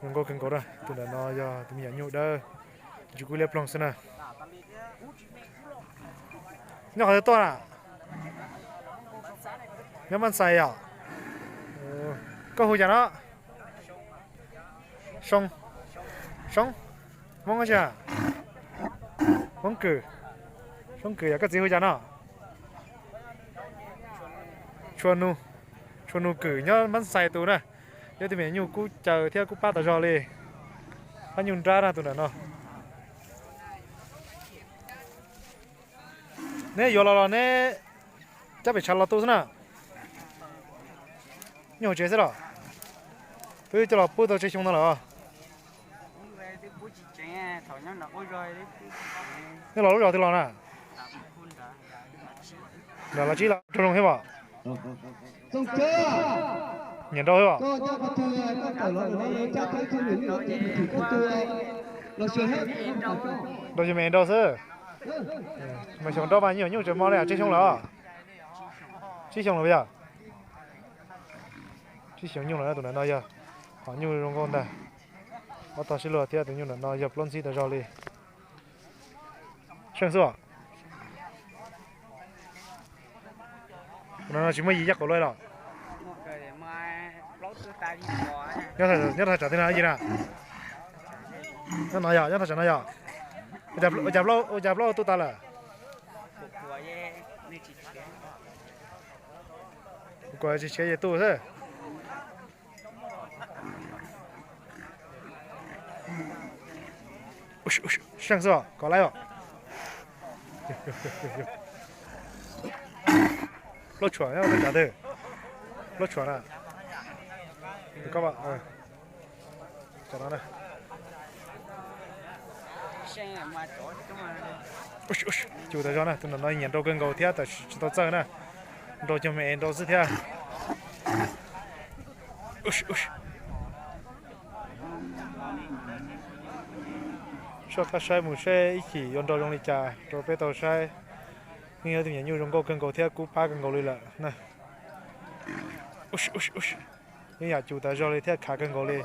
Zoo nkauj kawg nkaus na, tus ntawm no yog tus me nyuam nyuj dawb, ntsis kub liab ploog xwb na. Nyob qhov twg tuaj na? Nyob Mab Xais yom? Koj hu cas no? Soo, Soob, Hmoob ua cas? Hmoob Kws, Soob Kws yog. Koj txiv hu cas no? Tshua Nus, Tshua Nus Kws nyob Mab Xais tus na. Yog tus me nyuam nyuj kub caws thiab kub pab tas zog li. Pab nyuj nrab na tus ntawm no. Neb yuav los los neb cab pem tshav los tu xwb na. Nyob hauv tsev xwb los? Twb coj los pub tau tsib xyoo no lawm. Neb los lub zos twg los na? Nram Los Tsib los rau zoo thiab os? Nyiam nrau thiab os? Nrau xyoo me nrau xwb. Mas xyoo nrau mas nyuam nyuj tseem mo li, tsib xyoo lawm. Tsib xyoo lawm yog? Tsib xyoo nyuj lawm, tus ntawm no yog. Hom nyuj zoo nkauj ntag. Ob tog sib luag thiab, tus nyuj ntawm no yog plaub ntxhib tas zog li. Seej xwb os. Tus no tsis muaj yim yaj qaum luaj los? Nyob thaj tsam twg no yim na? Nyob no yog, nyob thaj tsam no yog. Ua cas plaub, ua cas plaub tu tas lawm? Kuv tsis tshiav ces tu xwb. Seej xwb os, kov laib os. Plaub tshuam nyob thaj tsam twg? Plaub tshuam na. Koj, tsam no na. Cus tas zog na, tus ntawm no nyiam nrau kawg nkaus thiab tab sis tsis tau txawj na. Nrau cog me es nrau xwb thiab. Soj qab saib mus seb ib chim yuav nrau zoo li cas rau peb tau saib. Yeej yog tus me nyuam nyuj zoo nkauj kawg nkaus thiab kub pab kawg nkaus li lawm na. Yeej yam cus tas zog li thiab khav kawg nkaus li.